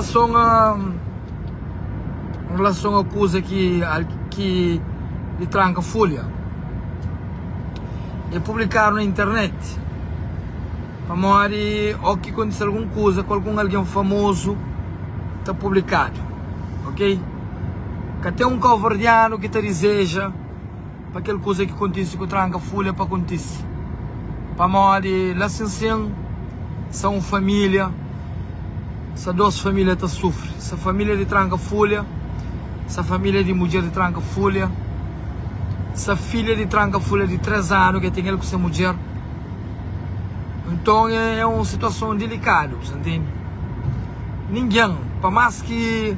relason a Em relason a kuza ki ki di tranka fulha é publikadu na internet pamodi o ki kontise algun kuza ku algun algen famozu ta publikadu ok ka ten un kauverdianu ki ta dizeja pa kel kuza ki kontise ku tranka fulha pa kontise pamodi la sin sin sa un familia sa dos familia ta sufri sa familia di tranka fulha sa familia di mudjer di tranka fulha sa filha di tranka fulha di 3 anu ke ten el ku se mudjer nton é un situason dilikadu bu sa ntende ningen pa mas ki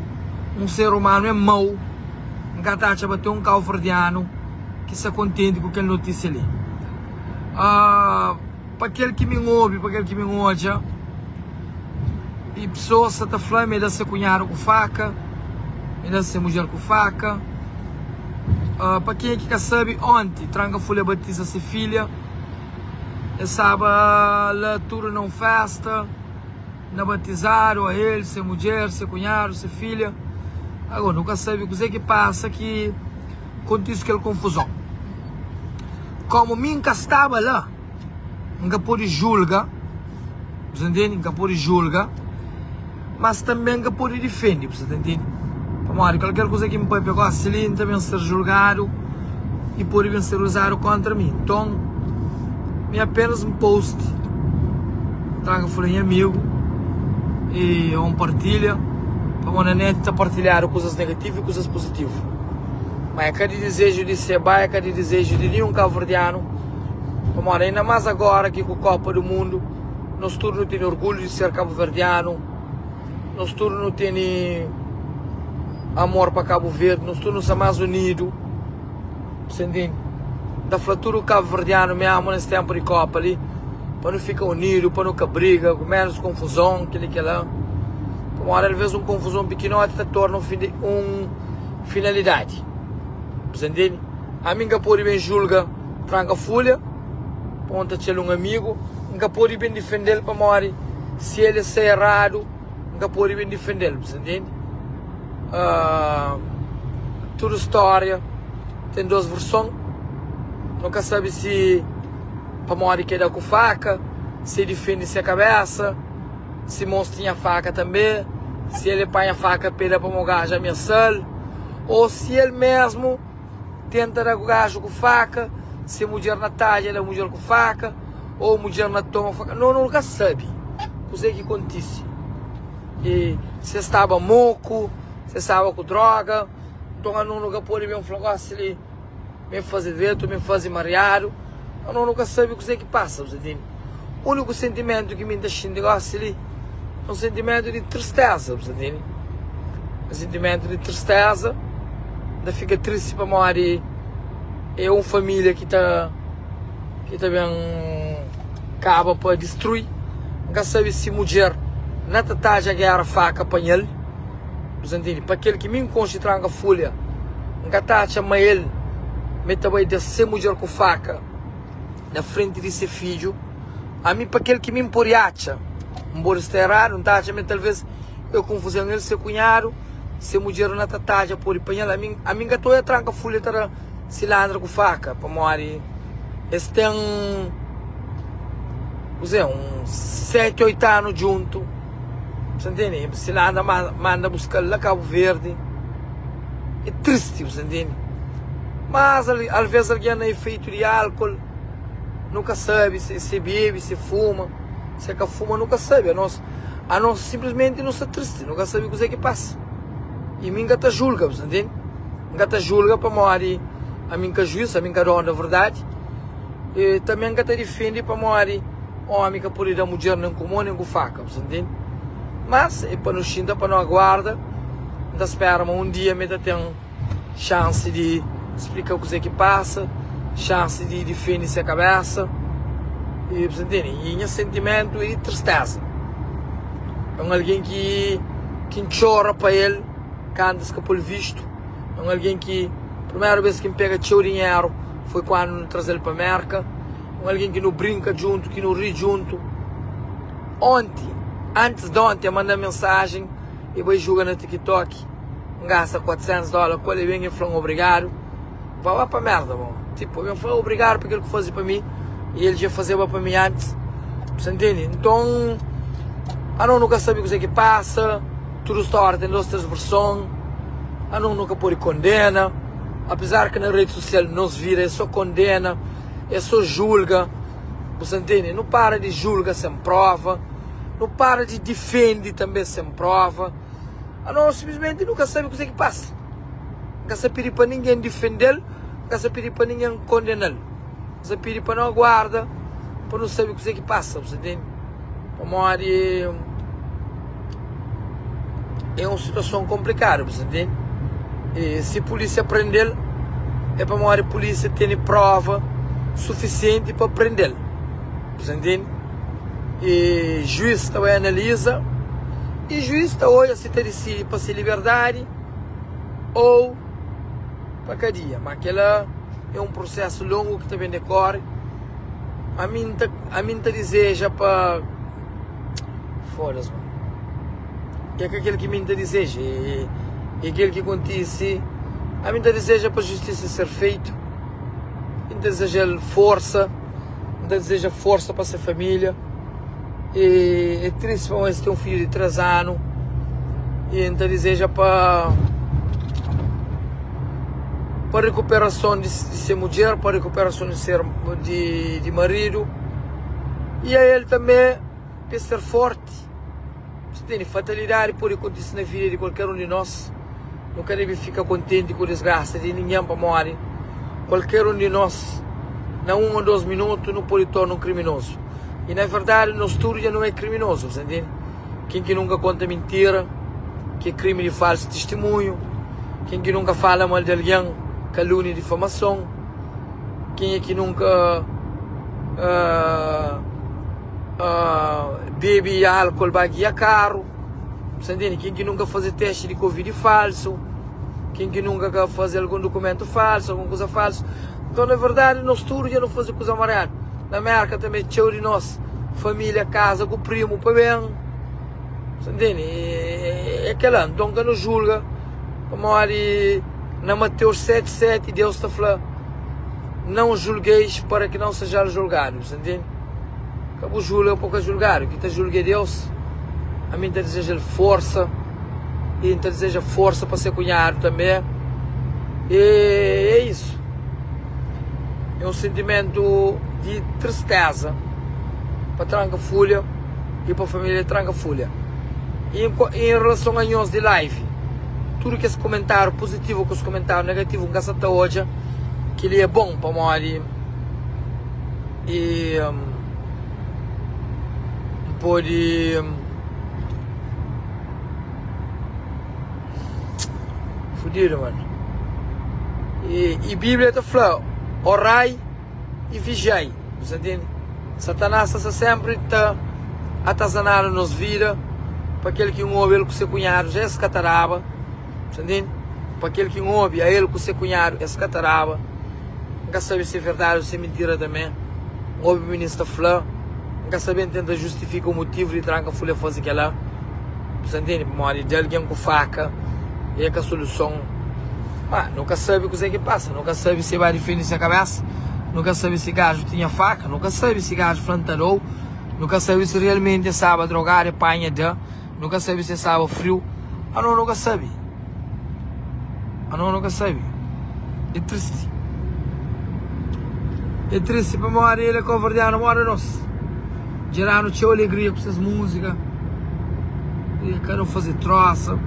un ser umanu é mau N ka ta atxa ba ten un kauverdianu ki sta kontenti ku kel notisia li. Pa kel ki mi N obi, pa kel ki mi N odja, i pesoas sta ta fla ma e da se kunhadu ku faka, e da se mudjer ku faka. Pa kenha ki ka sabe, onti Tranka Fulha batiza se filha, e staba la tudu na un festa. Na batizadu, ael, se mudjer, se kunhadu, se filha. Agora, nu ka sabe kuzê ki pasa ki kontise kel konfuzon. Kómu mi N ka staba la, N ka pode julga, bu sa ntende? N ka pode julga, mas tanbê N ka pode difende, bu sa ta ntende? Pamodi kalker kuza ki N papia gósi li, N ta ben ser julgadu i pode ben ser uzadu kóntra mi. Nton, mi apenas N post, Tranka fla nha amigu i un partilha, pamodi na net ta partilhadu kuzas negativu i kuzas puzitivu. Ma é ka di dizeju di Seba, é ka di dizeju di ninhun kabuverdianu, pamodi ainda más agora ki ku Kopa du Mundu, nos tudu nu tene orgulhu di ser kabuverdianu. Nos tudu nu tene amor pa Kabu Verdi, nos tudu nu sta más unidu. Sa ntende? N ta fla tudu kabuverdianu mésmu nes ténpu di kópa li, pa nu fika unidu, pa nu ka briga, ku ménus konfuzon, kel-li kel-la. Pamodi alvês un konfuzon pikinoti ta torna un finalidadi. Bu sa ntende? Ami N ka pode ben julga tranka fulha. Ponta txel un amigu, N ka pode ben difende-l pamodi si el sta eradu, N ka pode ben difende-l, bu sta ntende? Tudu stória ten dos verson, nu ka sabe si pamodi ki el da ku faka, si el difende se kabésa, si mos tinha faka tanbe, si el panha faka pa el da pamodi gaju amiasa-l, ô si el mésmu. Tenta da gajo ku faka, se mudjer na tadja da mudjer ku faka, ou mudjer na toma faka. No, no ka sabi kuze ki kontise. E se staba moku, se staba ku droga, nton ano no ka pode ben fla gosi li ben faze dretu, ben faze mariadu. Ano no ka sabi kuze ki pasa, bu sa ntende? Uniku sentimentu ki mi nta xinti gosi li é un sentimentu di tristeza, bu sa ntende? Un sentimentu di tristeza, nta fika tristi pamodi é un familia ki ta ki ta ben kaba pa distrui. N ka sabe si mudjer na ta tadja gera faka panha-l, bu sa ntende? Pa kel ki mi N konxe tranka fulha, N ka ta atxa ma el ma el ta bai da se mudjer ku faka. Na frenti di se fidju. Ami pa kel ki mi N pode atxa, N pode sta eradu, N ta atxa ma talvês é konfuzon el se kunhadu, se mudjer na ta tadja pode panha-l. Ami, ami N ka ta oia tranka fulha ta da silandra ku faka, pamodi es ten kuzê, uns seti, oitu anu djuntu, bu sta ntende? Silandra manda buska-l la Kabu Verdi, é tristi, bu sta ntende? Mas alvês algen na efeitu di álkol, nu ka sabe si se bebe, si fuma, si ka fuma, nu ka sabe. Anos, anos simplesmenti nu sta tristi, nu ka sabe kuzê ki pasa. I mi N ka ta julga, bu sta ntende? N ka ta julga pamodi ami N ka juís, ami N ka donu da verdadi. I tanbe N ka ta difende pamodi ómi ka pode da mudjer nen ku mô nen ku faka, bu sta ntende? Mas é pa nu xinta, pa nu aguarda. N ta spera ma un dia mi ta ten. Xansi di splika kuzê ki pasa, xansi di difende se kabésa. I bu ta ntende? I nha sentimentu é di tristéza. É un algen ki ki N txora pa el kantu es ka pô-l vistu. É un algen ki primeru bês ki N pega txeu dinheru foi kandu nu traze-l pa Mérka. É un algen ki nu brinka djuntu, ki nu ri djuntu. Onti, antis di onti, el manda-m mensajen. E bai juga na TikTok, N gasta 400 dóla ku el, e ben e fla-m obrigadu. Va ba pa merda, bo. Tipo, e ben fla obrigadu pa kel ki faze pa mi i el dja fazeba pa mi antis. Bu sta ntende? Nton, anos nu ka sabe kuzê ki pasa, tudu stória ten dos, tres verson, anos nu ka pode kondena, apezar ki na redi sosial nos vida é so kondena, é so julga. Bu sta ntende? Nu para di julga sen prova, nu para di difende tanbe sen prova. Anos simplesmenti nu ka sabe kuzê ki pasa. N ka sta pidi pa ningen difende-l, N ka sta pidi pa ningen kondena-l. N sta pidi pa nu aguarda pa nu sabe kuzê ki pasa, bu sta ntende? Pamodi é un situason konplikadu, bu sta ntende? E si pulísia prende-l, é pamodi pulísia tene prova sufisienti pa prende-l, bu sta ntende? E juiz ta bai analiza e juiz ta odja si ta disidi pa se liberdadi ou pa kadia. Ma kela é un prusesu longu ki ta ben dekore. Ami N ta, ami N ta dizeja pa Fodas mano. É ka kel ki mi N ta dizeja, é, é kel ki kontise. Ami N ta dizeja pa justisa ser feitu. N ta dizeja-l forsa, N ta dizeja forsa pa se família. E é tristi pamodi es ten un fidju di 3 anu. E N ta dizeja pa pa rekuperason di se mudjer, pa rekuperason di se di maridu i a el tanbe pa e ser forti. Bu ntende? Fatalidadi pode kontise na vida di kualker un di nos. Nu ka debe fika kontenti ku disgrasa di ningen pamodi kualker un di nos na un ô dos minutu nu pode torna un kriminozu. I na verdadi nos tudu dja nu é kriminozu, bu sta ntende? Ken ki nunka konta mintira, ki é krimi di falsu tistimunhu, ken ki nunka fala mal di algen, kalúnia i difamason, kenha ki nunka bebe álkol ba gia karu, bu sta ntende? Ken ki nunka faze testi di covid falsu, ken ki nunka ka faze algun dukumentu falsu, algun kuza falsu. Nton, na verdadi, nos tudu dja nu faze kuza mariadu. Na Mérka tanbê, txeu di nos família kaza ku primu pa ben. Sa ntende? É kel-la. Nton, ka nu julga pamodi na Mateus 7, 7, Deus ta fla, Não julgueis para que não sejais julgados. Sa ntende? Ka bu julga pa bu ka julgadu. Ki ta julga é Deus. Ami N ta dizeja-l forsa i N ta dizeja forsa pa se kunhadu tanbê. E é isu. É un sentimentu di tristeza pa Tranka Fulha i pa família di Tranka Fulha. I en relason a nhos di live, tudu kes komentáriu puzitivu ku kes komentáriu negativu, N ka sa ta odja kel-li é bon pamodi i N pode. Fudidu mano. E, e Bíblia ta fla, orai e vigiai. Você entende? Satanás sta sempre ta atazanado nos vida pa kel ki n'obi el ku se cunhado já es ka ta daba. Você entende? Pa kel ki n'obi a el ku se cunhado es ka ta daba. N ka sabe se é verdade ou se é mentira também. N obi minis ta fla. N ka sabe N tenta justifika o motivo di tranka fulha faze kela. Bu sa ntende? Pamodi da algen ku faka é ka soluson. Ma nu ka sabe kuzê ki pasa. Nu ka sabe si e ba difende se kabesa. Nu ka sabe si gaju tinha faka. Nu ka sabe si gaju fla N ta da-u. Nu ka sabe si realmenti e staba drogadu e panha da. Nu ka sabe si e staba friu. Ano nu ka sabe. Ano nu ka sabe. É tristi. É tristi pamodi el é koverdianu moda nos. Dja-nu txeu alegria ku ses múzika. E ka nu faze trosa,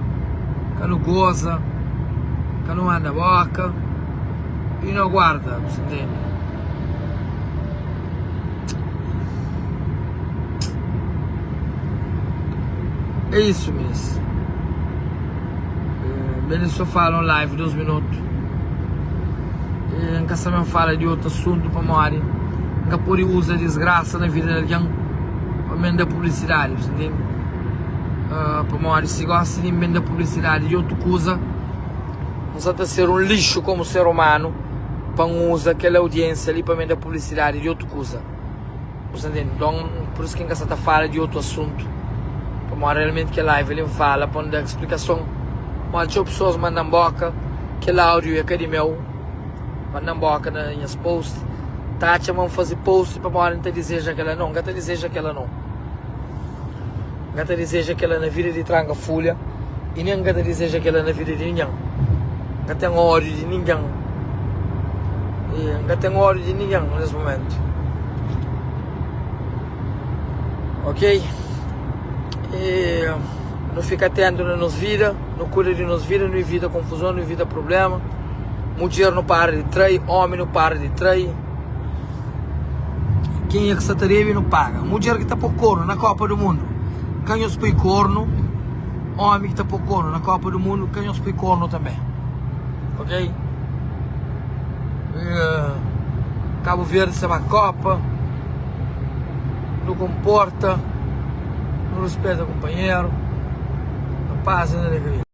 ka nu goza, ka nu manda boka i nu aguarda, bu sa ntende? É isso mesmo. Bem, só fala um live 2 minutos. N ka sta ben fala di otu asuntu pamodi N ka pode uza disgrasa na vida di algen pa N ben da publisidadi, bu sta ntende? Pamodi si gosi di N ben da publisidadi di otu kuza, N sta ta ser un lixu komu ser umanu pa N uza kel audiensia li pa N ben da publisidadi di otu kuza, bu sta ntende? Nton, pur isu ki N ka sta ta fala di otu asuntu. Pamodi realmenti kel live li N fala pa N da splikason pamodi txeu pesoas manda-m boka kel audio é ka di meu manda-m boka na nhas post ta atxa ma N faze post pamodi N ta dizeja kela no N ka ta dizeja kela no N ka ta dizeja kela na vida di tranka fulha i nen N ka ta dizeja kela na vida di ningen N ka ten ódiu di ningen N ka ten ódiu di ningen nes mumentu. Ok? E nu fika atentu na nos vida, nu kuida di nos vida, nu ivita konfuzon, nu ivita problema. Mudjer nu para di trai, omi nu para di trai. Kenha ki sta ta debe nu paga. Mudjer ki ta pô kornu na Kopa du Mundu, ka nhos poi kornu. Omi ki ta pô kornu na Kopa du Mundu, ka nhos poi kornu tanbê. Ok? E Kabu Verdi sta ba Kopa. Nu konporta, nu ruspeta kunpanheru, na pas i na alegria.